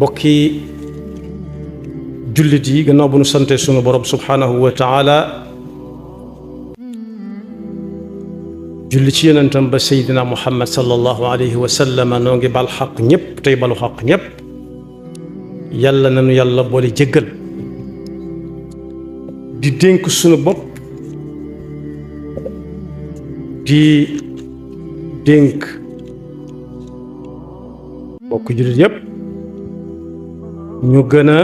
bokki jullit yi gannaaw bu nu sante sunu borom subhanahu wa taala julli ci yonentam ba seydina muhammad sallallahu alayhi wa sallam noo ngi bal xaq ñépp tey balu xaq ñépp yàlla nanu yàlla boole jéggal di dénk sunu bopp di dénk bokk jullit yépp ñu gën a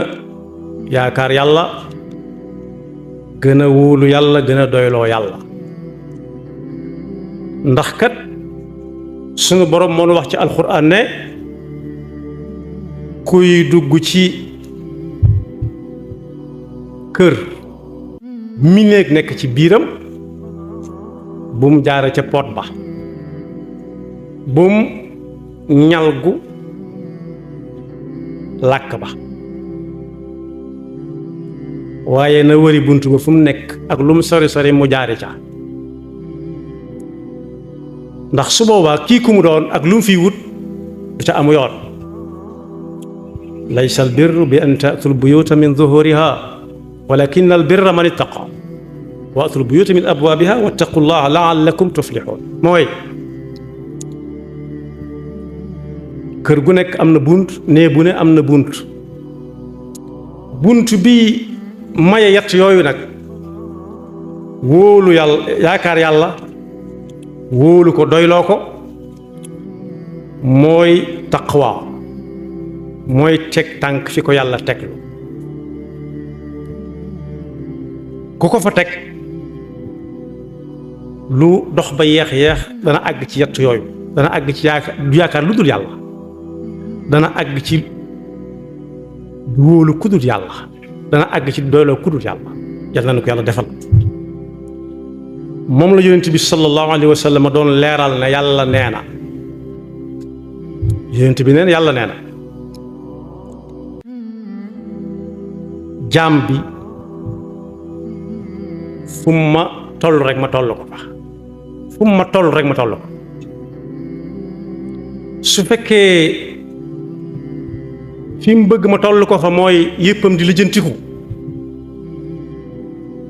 yaakaar yàlla gën a wóolu yàlla gën a doyloo yàlla ndax kat sunu borom moo nu wax ci alxuraan ne kuy dugg ci kër mi nekk ci biiram bum jaare ca pot ba bum ñalgu làkk ba waaye na wëri bunt ba fu mu nekk ak lu mu sori sori mu jaare ca ndax su boobaa kii ku mu doon ak lu mu fiy wut du ca amu yoon laysa al birru bi an ta'tul buyuta min zuhuriha walakin al birra man ittaqa wa atul buyuta min abwabiha wattaqullaha la'allakum tuflihun mooy kër gu nekk am na bunt nee bu ne am na bunt bunt bi maye yett yooyu nag wóolu yàlla yaakaar yàlla wóolu ko doyloo ko mooy taqwa mooy teg tànk fi ko yàlla teg ku ko fa teg lu dox ba yeex dana àgg ci yett yooyu dana àgg ci yaakaar lu dul yàlla dana àgg ci wóolu ku dul yàlla dana àgg ci doyloo ku dul yàlla yàlla na ko yàlla defal moom la yonent bi sallallahu alayhi wa sallam doon leeral ne yàlla nee na yonent bi neen yàlla nee na jaam bi fu ma toll rek ma toll ko fa fu ma toll rek ma toll ko su fekkee fi mu bëgg ma toll ko fa mooy yëppam di lijjantiku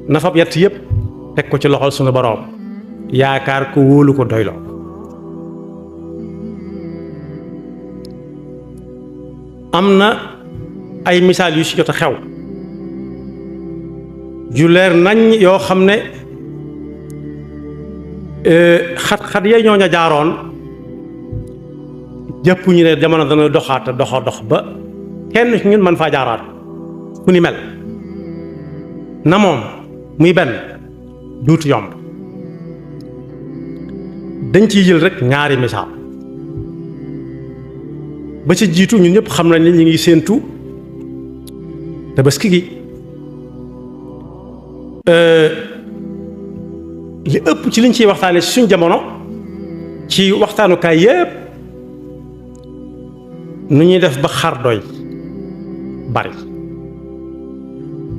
na fab yett yëpp teg ko ci loxol sunu boroom yaakaar ko wóolu ko doyloo am na ay misaal yu ci jot a xew ju leer nañ yoo xam ne xat-xat ya ñooña jaaroon jàpp ñu ne jamono dana doxaata dox ba kenn ci ñun man faa jaaraat fu ni mel na moom muy benn duutu yomb dañ ciy jël rek ñaari misaal ba ci jiitu ñun ñëpp xam nañ ne ñu ngi séentu tabaski gi li ëpp ci liñ ciy waxtaane ci suñ jamono ci waxtaanukaay yépp nu ñuy def ba xar doy bari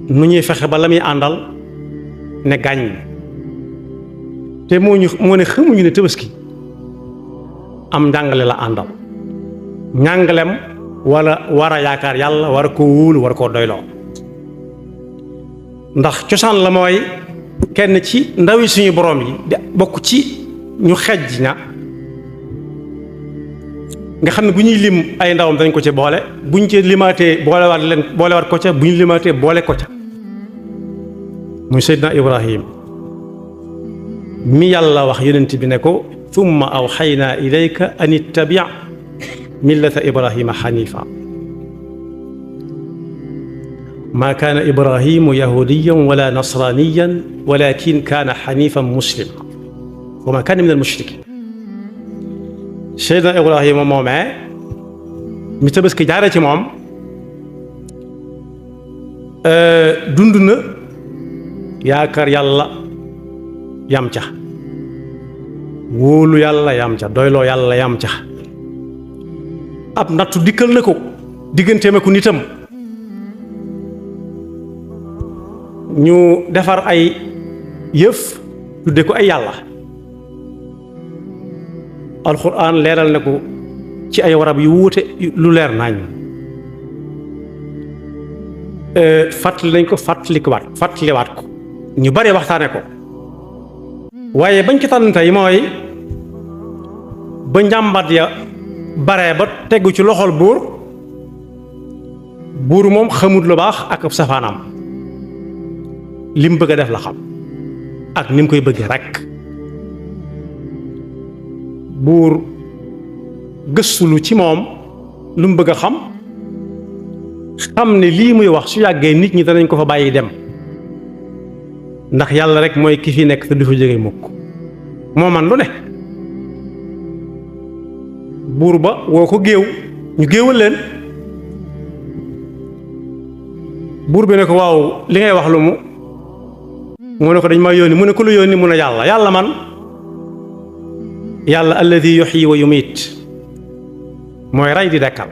nu ñuy fexe ba la muy àndal ne gàññ te moo ne xamuñu ne tabaski am njàngale la àndal njàngalem wala war a yaakaar yàlla war a koo wóolu war a koo doyloo ndax cosaan la mooy kenn ci ndawi suñu borom yi di bokk ci ñu xejj ña nga xam ne bu ñuy lim ay ndawam dañ ko ci boole buñ ci limaatee boolewaat ko ca bu ñu limaatee boole ko ca muy Seydina Ibrahim mi yàlla wax yonent bi ne ko thumma awxaynaa ilayka an ittabi' millata Ibrahima xanifa maa kaana Ibrahimu yahudiyan wala nasraniyan walakin kaana xanifan muslima wa maa kaana min al-mushrikin Seydina Ibrahima moomee mi tabaski jaare ci moom dund na yaakaar yàlla yam ca wóolu yàlla yam ca doyloo yàlla yam ca ab nattu dikkal na ko digganteem ak nitam ñu defar ay yëf tudde ko ay yàlla alxuraan leeral na ko ci ay warab yu wuute lu leer nañ fàttali nañ ko fàttaliwaat ko ñu bari waxtaane ko waaye bañ ci tànn tey mooy ba njàmbat ya bare ba tegu ci loxol buur moom xamut lu baax ak ab safaanam lim bëgg a def la xam ak ni mu koy bëggee rekk buur gëstulu ci moom lu mu bëgg a xam ne lii muy wax su yàggee nit ñi danañ ko fa bàyyi dem ndax yàlla rek mooy ki fi nekk te du fa jóge mukk moo man lu ne buur ba woo ko géew ñu géewal leen buur bi ne ko waaw li ngay wax lu mu ne ko dañ ma yónni mu ne ko lu yónni mu ne yàlla man yàlla alladi yuhyi wa yumiit mooy rey di dekkal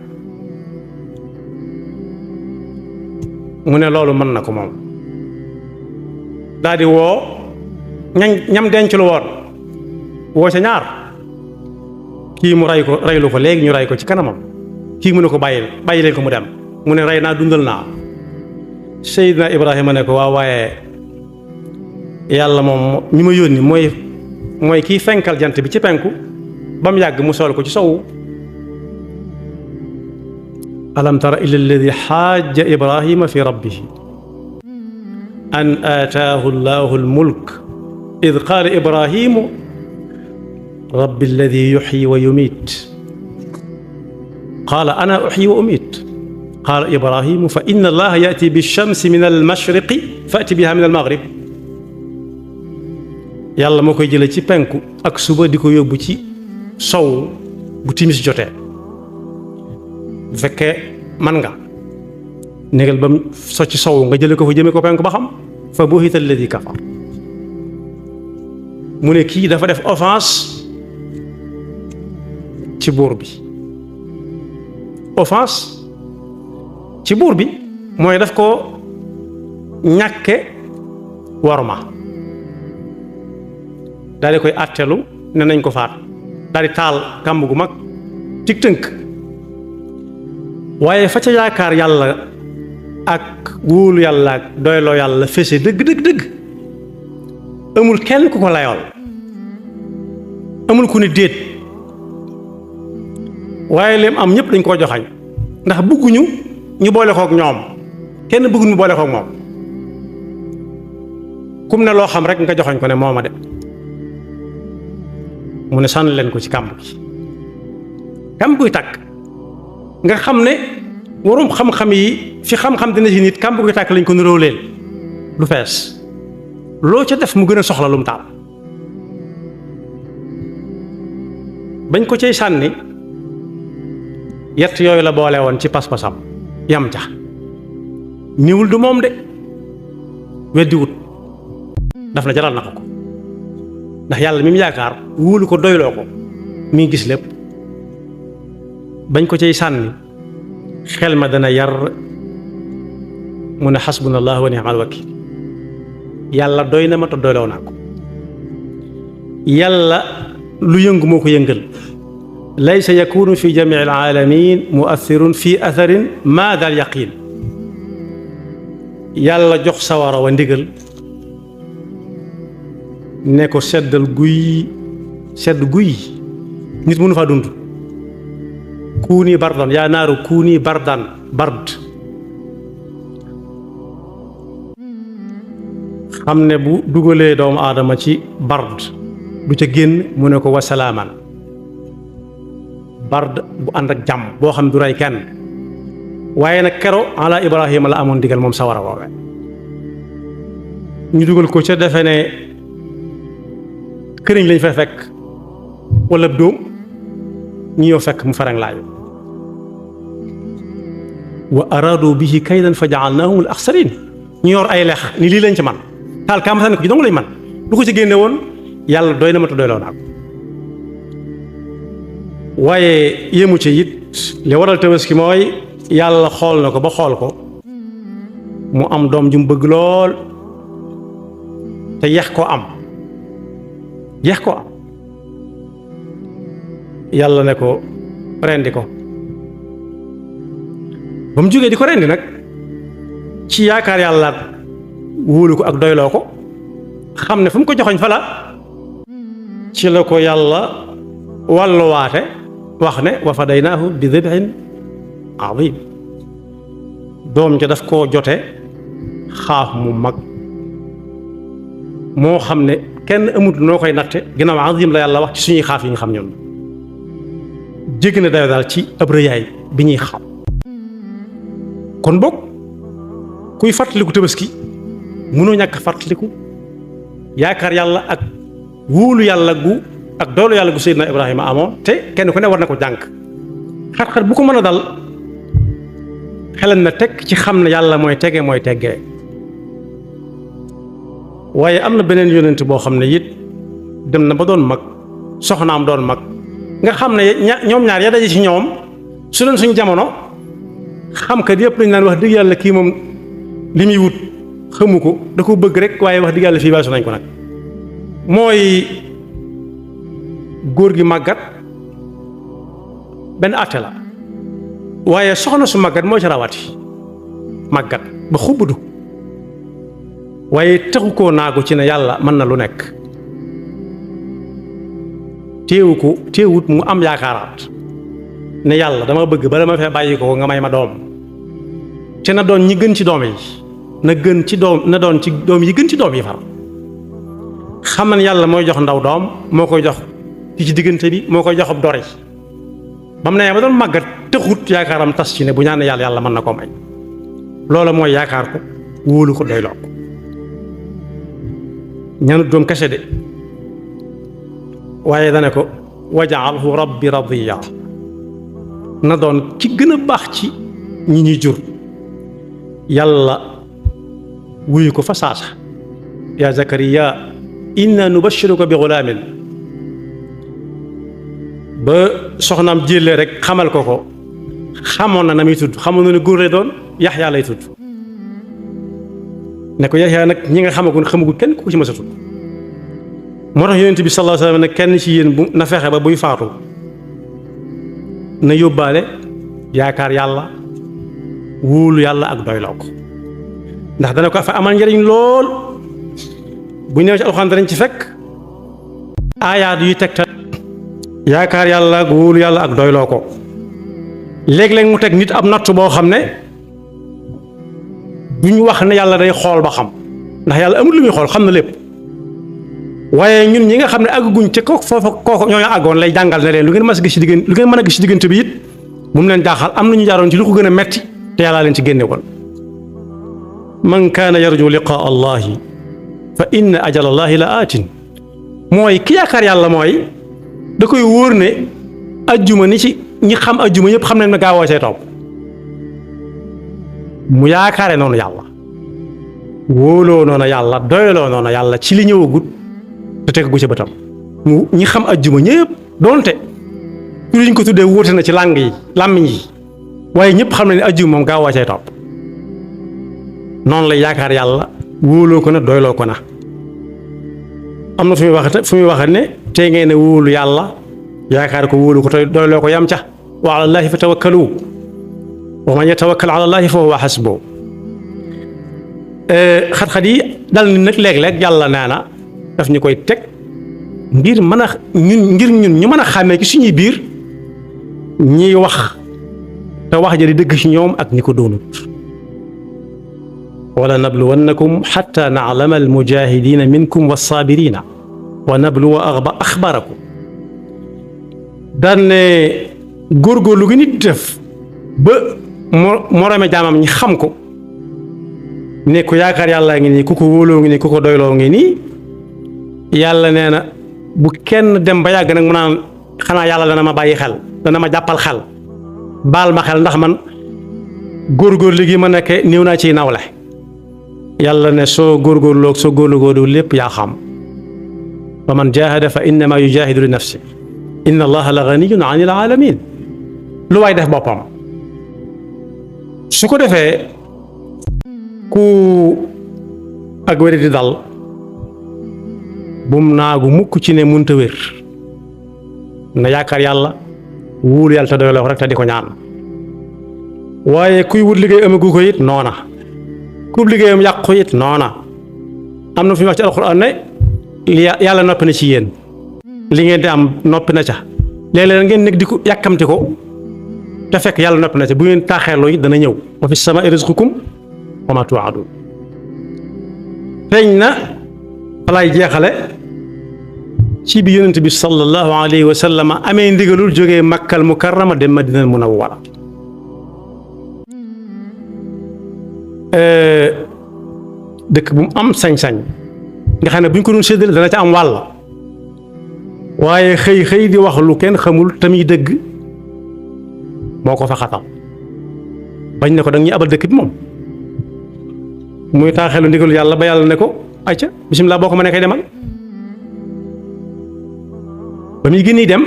mu ne loolu mën na ko moom daldi woo ñam denc lu woon woo ca ñaar kii mu reylu ko léegi ñu rey ko ci kanamam kii mu ne ko bàyyi leen ko mu dem mu ne rey naa dundal naa Seydina Ibrahima ne ko waaw waaye yàlla moom ñi ma yónni mooy kiy fenkal jant bi ci penku ba mu yàgg mu sol ko ci sowu alam tara ila alladi xaaja Ibrahima fi rabbihi an aataahu llahu almulk id qaala Ibrahimu rabbi alladi yuxyi wa yumiit qaala ana uxyi wa umiit qaala Ibrahimu fa inna allaha yaati bishamsi min almashriqi faati biha min almaghrib yàlla moo koy jële ci penku ak suba di ko yóbbu ci sow bu timis jotee bu fekkee man nga négal ba mu socc sow nga jële ko fa jëme ko penku ba xam fa buhita alladi kafar mu ne kii dafa def offense ci buur bi offense ci buur bi mooy daf ko ñàkke worma daal di koy àttelu ne nañ ko faat daal di taal kàmb gu mag tig tënk waaye fa ca yaakaar yàlla ak wóolu yàlla ak doyloo yàlla fese dëgg amul kenn ku ko layool amul ku ne déet waaye lim am ñëpp dañ koo joxañ ndax bëgguñu ñu boole kook ñoom kenn bëgguñu boole kook moom kum ne loo xam rek nga joxañ ko ne mooma de mu ne sànni leen ko ci kàmb gi kàmb guy tàkk nga xam ne warum xam-xam yi fi xam-xam dina ci nit kàmb guy tàkk lañ ko niroo leen lu fees loo ca def mu gën a soxla lu mu taal bañ ko cay sànni yett yooyu la boole woon ci pas-pasam yam ca niwul du moom de weddiwut daf na jaral na ko ndax yàlla mi mu yaakaar wóolu ko doyloo ko mi ngi gis lépp bañ ko cay sànni xel ma dana yar mu ne xasbunallahu wa ni'mal wakiil yàlla doy na ma te doyloo naa ko yàlla lu yëngu moo ko yëngal laysa yakunu fi jamii alaalamin muathirun fi atharin ma dal yaqin yàlla jox sawara wa ndigal ne ko sedd guy nit mënu faa dund kuuni bardan yaa naaru kuuni bardan bard xam ne bu dugalee doomu aadama ci bard du ca génn mu ne ko wasalaaman bard bu ànd ak jàmm boo xam du rey kenn waaye nag kero ala Ibrahima la amoon digal moom sawara woowe ñu dugal ko ca defe ne këriñ lañ fa fekk wala dóom ñu ñëw fekk mu farang laayu wa araadu bihi kaydan fa ja'alnaahum al-axsariin ñu yor ay lex ni lii lañ ci man taal kaa ma sànni ko ci dong lañ man lu ko ci génne woon yàlla doy na ma te doyloo naa ko waaye yéemu ci it li waral tabaski mooy yàlla xool na ko ba xool ko mu am doom ju mu bëgg lool te yeex koo am yàlla ne ko rendi ko ba mu jógee di ko rendi nag ci yaakaar yàlla wóolu ko ak doyloo ko xam ne fu mu ko joxoñ fa la ci la ko yàlla wàlluwaate wax ne wa fadaynaahu bi dibhin azim doom ja daf koo jote xaaf mu mag moo xam ne kenn amut noo koy natte ginnaaw azim la yàlla wax ci suñuy xaaf yi nga xam ñun jégg na dayo daal ci ab rëyaay bi ñuy xam kon bokk kuy fàttaliku tabaski mënoo ñàkk fàttaliku yaakaar yàlla ak wóolu yàlla gu ak doolu yàlla gu Seydina Ibrahima amoon te kenn ku ne war na ko jànk xat-xat bu ko mën a dal xelam na teg ci xam ne yàlla mooy tege mooy teggee waaye am na beneen yonent boo xam ne it dem na ba doon mag soxnaam doon mag nga xam ne ñoom ñaar ya daje ci ñoom su doon suñ jamono xam kat yëpp dañ naan wax dëgg yàlla kii moom li muy wut xamu ko da ko bëgg rek waaye wax dëgg yàlla fii baasu nañ ko nag mooy góor gi màggat benn àtte la waaye soxna su màggat moo ci rawati màggat ba xubbudu waaye taxu koo naagu ci ne yàlla mën na lu nekk téewut mu am yaakaaraat ne yàlla dama bëgg bala ma fee bàyyi ko nga may ma doom te na doon ñi gën ci doom yi na doon ci doom yi gën ci doom yi far xam na yàlla mooy jox ndaw doom moo koy jox ki ci diggante bi moo koy jox ab dori ba mu ne ba doon màggat taxut yaakaaram tas ci ne bu ñaan yàlla yàlla mën na koo may loola mooy yaakaar ko wóolu ko doyloo ko ñaanut doom kese de waaye dane ko wajaalhu rabbi radiya na doon ci gën a baax ci ñi ñuy jur yàlla wuyu ko fa saasa yaa zakariya inna nubashiruka bi gulaamin ba soxnaam jëlee rek xamal ko xamoon na muy tudd xamoon na ne góor lay doon yaxyaa lay tudd ne ko yaxyaa nag ñi nga xamagul kenn ku ci mës a tudd moo tax yonent bi sallallahu alayhi wa sallam ne kenn ci yéen bu na fexe ba buy faatu na yóbbaale yaakaar yàlla wóolu yàlla ak doyloo ko ndax dana ko fa amal njëriñ lool bu ñëw ci alxuraan danañ ci fekk aayaat yuy tegtal yaakaar yàlla ak wóolu yàlla ak doyloo ko léeg-léeg mu teg nit ab natt boo xam ne duñ wax ne yàlla day xool ba xam ndax yàlla amul lu muy xool xam na lépp waaye ñun ñi nga xam ne àgguñ ca kooku ñoo àggoon lay jàngal ne leen lu ngeen mën a gis ci diggante bi it bu mu leen jaaxal am nañu jaaroon ci lu ko gën a metti te yàllaa leen ci génne woon man kaana yarju liqaa allahi fa inna ajal allahi la aatin mooy ki yaakaar yàlla mooy da koy wóor ne ajjuma ni ci ñi xam ajjuma yëpp xam nañ ne gaawoo see topp mu yaakaare noonu yàlla wóoloo noonu yàlla doyloo noonu yàlla ci li ñëwagut te teg gu ci bëtam mu ñi xam ajjuma ñëpp doonte tur ñu ko tuddee wóote na ci làmmiñ yi waaye ñëpp xam nañ ne ajjuma moom gaawoo see topp noonu la yaakaar yàlla wóoloo ko na doyloo ko na am na fu muy wax ne tey ngeen ne wóolu yàlla yaakaar ko wóolu ko te doyloo ko yam ca wa ala llaahi fa tawakkalu wa man yatawakkal ala llaahi fa huwa hasbuh xat-xat yi dal ni nag léeg-léeg yàlla nee na daf ñu koy teg ngir ñun ñu mën a xàmmee ci suñuy biir ñiy wax te wax ja di dëgg ci ñoom ak ñi ko doonut wala nabluwannakum xatta naclama almujahidina minkum wassaabirina wa nabluwa axbarakum daan ne góorgóorlu gi nit def ba morome jaamam ñi xam ko ne ku yaakaar yàllaa ngi nii ku ko wóoloo ngi nii ku ko doyloo ngi nii yàlla nee na bu kenn dem ba yàgg nag mu naan xanaa yàlla dana ma bàyyi xel dana ma jàppal xel baal ma xel ndax man góorgóorlu gi ma nekke néew naa ciy nawle yàlla ne soo góorgóorloo soo góorgóorlu lépp yaa xam wa man jaahada fa innama yujahidu li nafsi inna allaha la ganiyun an il alamin lu waay def boppam su ko defee ku ak wéri di dal bum naagu mukk ci ne munta wér na yaakaar yàlla wóolu yàlla te doyloo rek te di ko ñaan waaye kuy wut liggéey amagu ko it noona ku liggéeyam yàqu it noona am na fi wax ci alxuraan ne yàlla noppi na ci yéen li ngeen di am noppi na ca léeg-léeg ngeen nekk di ko yàkkamti ko te fekk yàlla noppi na ca bu ngeen taaxeeloo it dana ñëw wa fi samaa'i rizqukum wa maa tuu'aduun feeñ na falaay jeexale ci bi yonent bi sallallahu alayhi wa sallam amee ndigalul jógee Makkal Mukarrama dem Madinal Munawwara dëkk bu mu am sañ-sañ nga xam ne bu ñu ko doon séddale dana ca am wàll waaye xëy di wax lu kenn xamul tamit dëgg moo ko fa xatal bañ ne ko danga ñuy abal dëkk bi moom muy taaxeelu ndigalu yàlla ba yàlla ne ko acca bisimilah boo ko mënee kay demal ba muy gën dem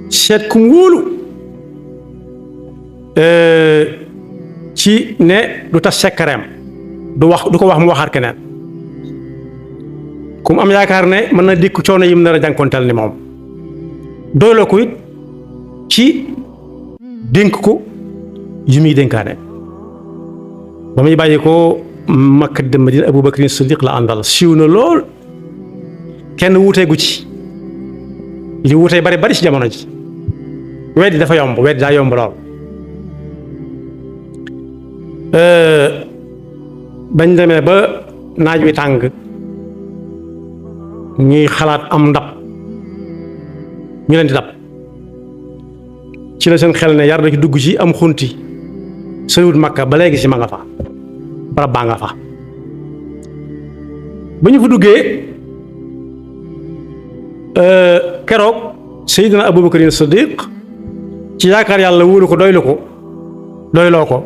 seet ku mu wóolu ci ne du tas sekkareem du ko wax mu waxaat keneen ku mu am yaakaar ne mën na dikk coono yim nar a jànkonteel ni moom doyloo ko it ci dénk ko yu muy dénkaane ba muy bàyyi ko Makka dem Madina Abu Bakrin Siddiq la àndal siiw na lool kenn wuuteegu ci li wuutee bari ci jamono ji weddi dafa yomb weddi daa yomb lool bañ demee ba naaj wi tàng ñuy xalaat am ndab ñu leen di dab ci la seen xel ne yar na ci dugg ci am xunti soriwut Makka ba léegi si ma nga fa barab baa nga fa ba ñu fa duggee keroog Seydina Abubakar Siddiq ci yaakaar yàlla wóolu ko doyloo ko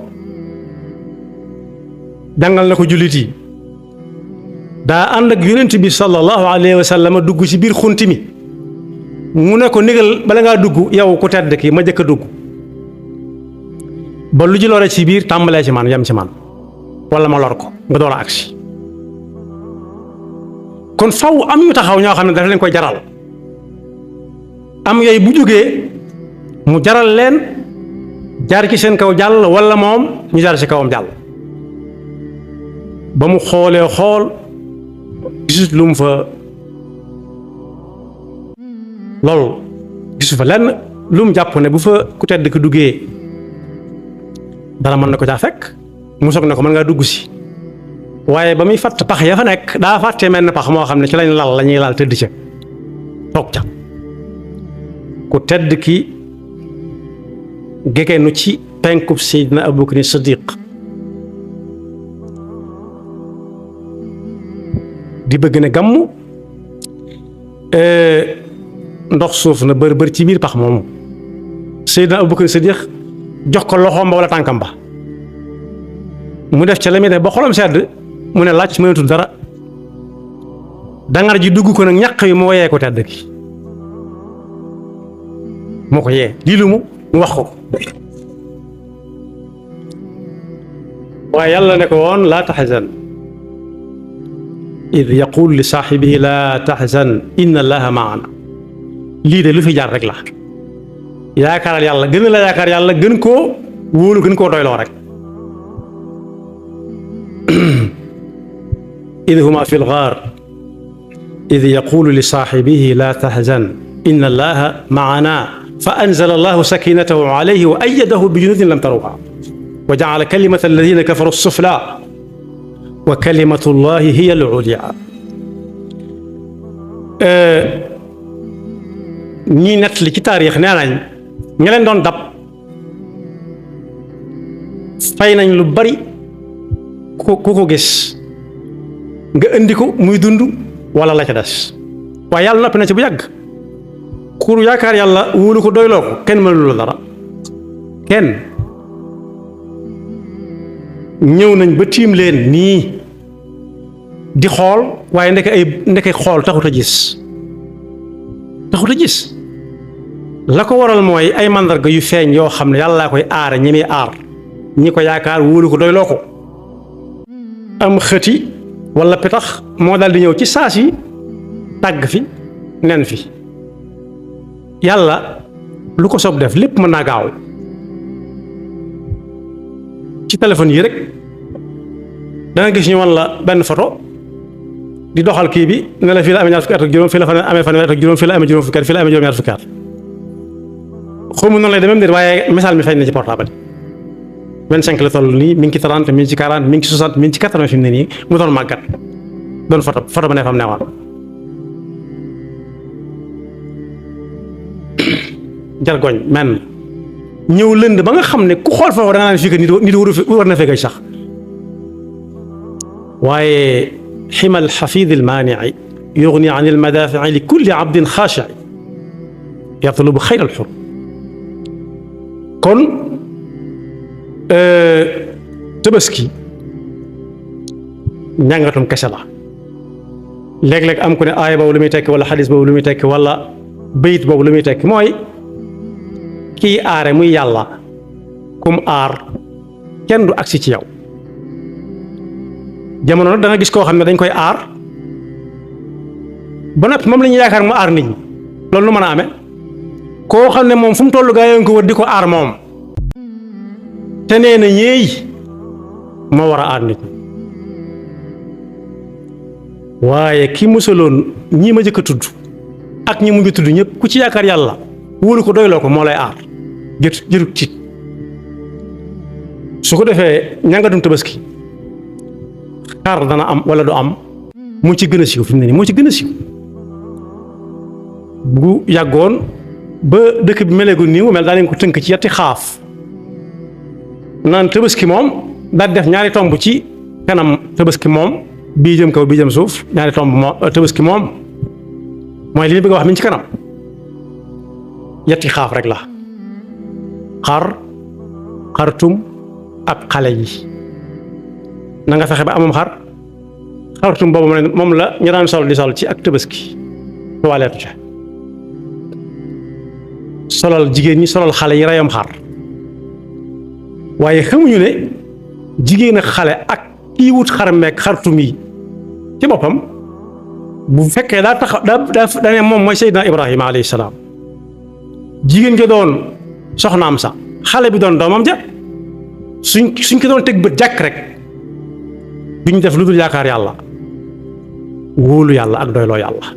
dangal na ko jullit yi daa ànd ak yonent bi sallallahu alayhi wa sallam dugg ci biir xunti mi mu ne ko ndigal bala ngaa dugg yow ku tedd ki ma jëkk a dugg ba lu ji lore ci biir tàmbalee ci man yem ci man wala ma lor ko nga door a agsi kon faw am ñu taxaw ñoo xam ne dafa leen koy jaral am yooyu bu jógee mu jaral leen jaar ci seen kaw jàll wala moom ñu jaar ci kawam jàll ba mu xoolee xool gisut lu mu fa loolu gisu fa lenn lu mu jàpp ne bu fa ku tedd ki duggee dara mën na ko caa fekk mu soog ne ko mën ngaa dugg si waaye ba muy fàtt pax ya fa nekk daa fàttee mel ne pax moo xam ne ci lañ lal la ñuy laal tëdd ca toog ca ku tedd ki gegeenu ci penkub Seydina Abubakar Siddiq di bëgg ne gàmmu ndox suuf na bër ci biir pax moomu Seydina Abubakar Siddiq jox ko loxoom ba wala tànkam ba mu def ca la muy def ba xolam sedd mu ne laaj mënatul dara dangar ji dugg ko nag ñaq yi mu woyee ko tedd ki moo ko yee lii lu mu wax ko waaye yàlla ne ko woon laa taxzan id yaqul li saaxibihi laa taxzan inna allaha maana lii de lu fi jaar rek la yaakaaral yàlla gën la yaakaar yàlla gën koo wóolu gën koo doyloo rek id huma fi lgaar id yaqulu li saaxibihi laa taxzan inna allaha maana fa anzala allahu sakinatahu alayhi wa ayyadahu bi junudin lam tarawha wa ja'ala kalimata alladina kafaru sufla wa kalimatu llahi hiya al-ulya ñii nett li ci taarix nee nañ ña leen doon dab fay nañ lu bari ku ko gis nga indi ko muy dund wala la ca des waaye yàlla noppi na ci bu yàgg ku yaakaar yàlla wóolu ko doyloo ko kenn mënul la dara kenn ñëw nañ ba tiim leen nii di xool waaye ndeke xool taxut a gis la ko waral mooy ay màndarga yu feeñ yoo xam ne yàllaa koy aare ñi muy aar ñi ko yaakaar wóolu ko doyloo ko am xëti wala pitax moo daal di ñëw ci saas yi tàgg fi nen fi yàlla lu ko soob def lépp mën naa gaaw ci téléphone yi rek da nga gis ñu wan la benn photo di doxal kii bi ne la fii la amee ñaar fukki at ak juróom fii la amee fanweer at ak juróom fii la amee juróom fukki at fii la amee juróom-ñaar fukki at xaw ma noonu lay demee waaye misaal mi feeñ na ci portable 25 la toll nii mi ngi ci 30 mi ngi ci 40 mi ngi ci 60 mi ngi ci 80 fi mu ne nii mu doon màggat doon photo ba ne fam neewal jargoñ men ñëw lënd ba nga xam ne ku xool foofu da nga naan fii que nit war na fekk sax waaye ximal xafid almaanici yugni an almadaafici li kulli abdin xaashici yatlubu xayra alxur kon tabaski njàngatum kese la léeg-léeg am ku ne aaya boobu lu muy tekki wala xadis boobu lu muy tekki wala bayit boobu lu muy tekki mooy kii aare muy yàlla kum aar kenn du agsi ci yow jamono nag da nga gis koo xam ne dañ koy aar ba noppi moom la ñuy yaakaar mu aar nit ñi loolu lu mën a amee koo xam ne moom fu mu toll gaa yi ko wër di ko aar moom te nee na ñeey moo war a aar nit ñi waaye ki musaloon ñii ma jëkk a tudd ak ñi mu ngi tudd ñëpp ku ci yaakaar yàlla wóolu ko doyloo ko moo lay aar jërut tiit su ko defee ñàngatum tabaski xar dana am wala du am moo ci gën a siiw fi mu ne nii moo ci gën a siiw bu yàggoon ba dëkk bi meleegu nii mu mel daa leen ko tënk ci yetti xaaf naan tabaski moom daal def ñaari tomb ci kanam tabaski moom bii jëm kaw bii jëm suuf ñaari tomb moom tabaski moom mooy li ñu bëgg a wax mi ci kanam yetti xaaf rek la xartum ak xale yi na nga fexe ba amum xartum boobu moom la ñu daan sol di sol ci ak tabaski toilette ca solal jigéen ñi solal xale yi reyam xar waaye xamuñu ne jigéen ak xale ak kii wut xar meeg xartum yi ci boppam bu fekkee daa tax daa ne moom mooy Seydina Ibrahima alayhi salaam jigéen ja doon soxnaam sa xale bi doon doomam ja suñ ko doon teg bët jàkk rek duñ def lu dul yaakaar yàlla wóolu yàlla ak doyloo yàlla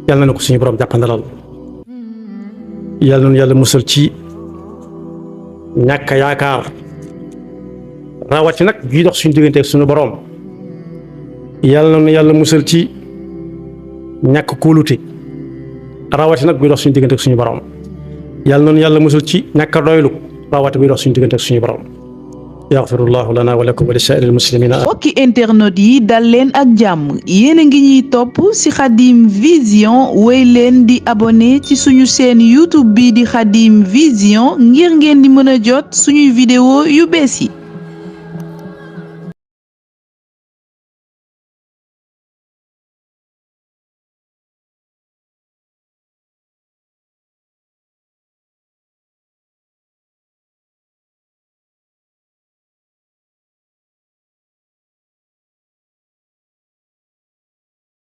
yàlla na ko suñu borom jàppandalal yàlla noonu yàlla musal ci ñàkk yaakaar rawati nag juy dox suñu diggante ak suñu borom yàlla noonu yàlla musal ci ñàkk kóolute rawati nag buy dox suñu diggante ak suñu borom yàlla noonu yàlla musal ci ñàkk a doylu rawati buy dox suñu diggante ak suñu borom yaxfirullahu lana wa lakum wa li saa'iril muslimina. mbokki internet yi dal leen ak jàmm yéen a ngi ñuy topp ci Khadim Vision wéy leen di abonné ci suñu chaîne YouTube bi di Khadim Vision ngir ngeen di mën a jot suñuy vidéo yu bees yi.